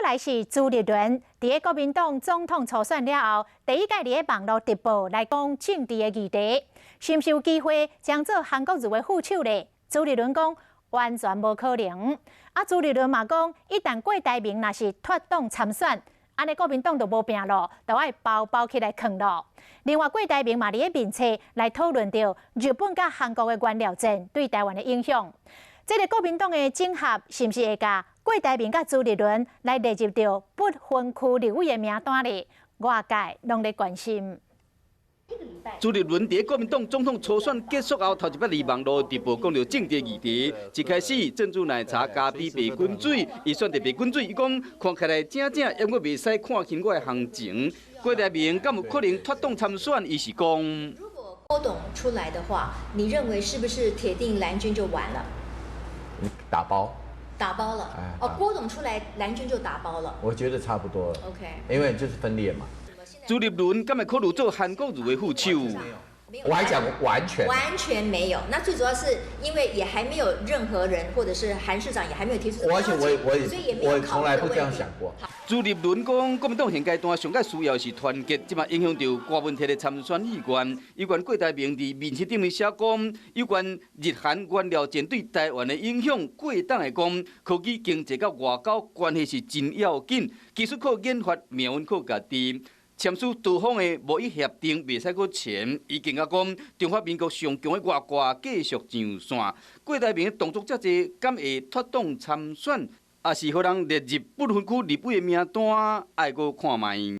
來是朱立倫，佇咧國民黨總統初選了後，第一擺佇咧網路直播來講政治的議題，是毋是有機會將做韓國瑜的副手咧？朱立倫講完全無可能。啊，朱立倫嘛講，一旦郭台銘若是脫黨參選，按呢國民黨就無拚囉，就愛包包起來囥囉。另外，郭台銘嘛佇咧面冊來討論著日本佮韓國的原料戰對台灣的影響。這个國民黨的整合是毋是會共郭台銘佮朱立倫來列入著不分區立委的名單咧？外界攏咧關心。朱立倫佇國民黨總統初選結束後，頭一擺佇網路直播講著政治議題。一開始珍珠奶茶加滴白滾水，伊選擇白滾水，伊講看起來正正，猶閣袂使看輕我的行情。郭台銘敢有可能脫黨參選？伊是講，如果郭董出來的話，你認為是不是鐵定藍軍就完了？打包，打包了。哦，郭董出來，藍軍就打包了。我覺得差不多了。 OK，因為就是分裂嘛。朱立倫敢會考慮做韓國瑜的副手？我還講完全完全沒有。那最主要是因為也還沒有任何人，或者是韓市長也還沒有提出。而且我我從來不這樣想過。朱立倫講，國民黨現階段上蓋需要是團結，這嘛影響著郭文鐵的參選意願。有關郭台銘佇面冊頂面寫講，有關日韓原料戰對台灣的影響，郭董會講，科技經濟佮外交關係是真要緊，技術靠研發，命運靠家己。簽署多方的貿易協定，袂使閣簽。伊更加講，中華民國上強的外掛繼續上線。郭台銘動作遮濟，敢會脫黨參選，抑是予人列入不分區立委的名單，愛閣看覓。